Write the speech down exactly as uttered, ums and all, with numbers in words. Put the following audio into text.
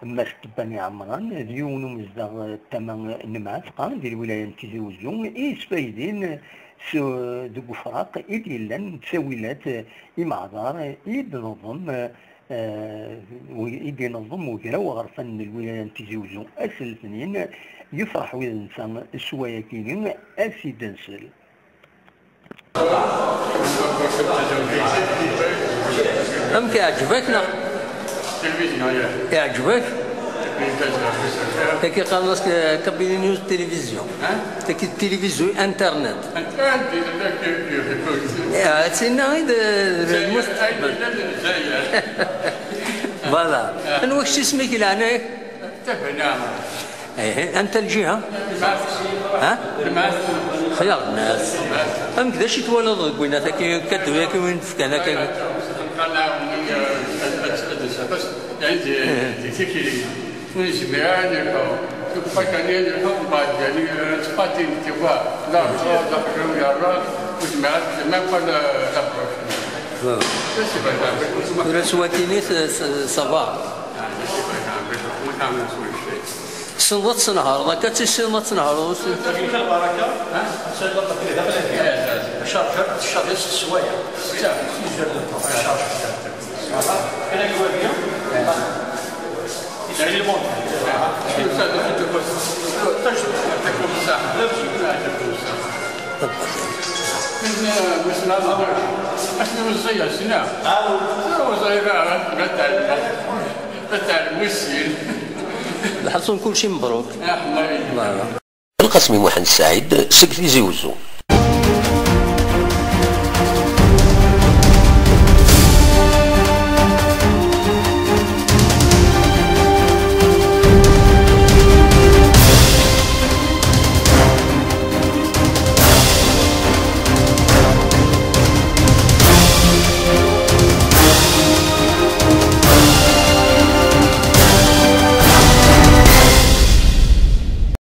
Mass Ṭebbani Ɛemran d yiwen umezdaɣ n tama n Mɛatqa di lwilaya n Tizi Wezzu i yesfaydin s, deg ufraq i d-yellan n ttawilat imeɛdar i d-neḍem, eh, i d-ineḍem ugraw aɣerfan n lwilaya n Tizi Wezzu ass n letnin. Yefreḥ wid nsa s wayagi-ni, a s-id-nsel. Amek, iɛǧeb-ak neɣ? Iɛǧeb-ak? Tagi qqaren-as Kabylie News Télévision. Tagi d télévision internet. Ah, tinna i d, d lmustaqbel. Voilà. Anwa kečč isem-ik, leɛnaya-k? Tabana. Ihi, anta lǧiha? Ha? Xyar nnas. Amek, d acu i twalaḍ deg winat-agi, kaddu-agi win d-fkan akka? Qalaɣ, eh, ad, ad, ad nseɣ, parce que, yani, di, di tikli, ur nezmir ara ad nlḥu. Chaque année ad nlḥu, mbeɛd, yani, eh, tfatin, tu vois, la, la, la, la, ur nezmir ara, même pas la, la proche. Tura s wakini, s-, s-, ça va. Tessneḍ ad tnehreḍ akka, ad tissineḍ ad tnehreḍ? Tagi kan lbaraka, ha? Tagi kan lbaraka, d aqlali. Chargeur, tcarjir s sswaya. Tcarjir. Tagi kan lbaraka. Lḥaṣun, kulci mebruk. Voilà. Lqasmi Muḥend Saɛid seg Tizi Wezzu.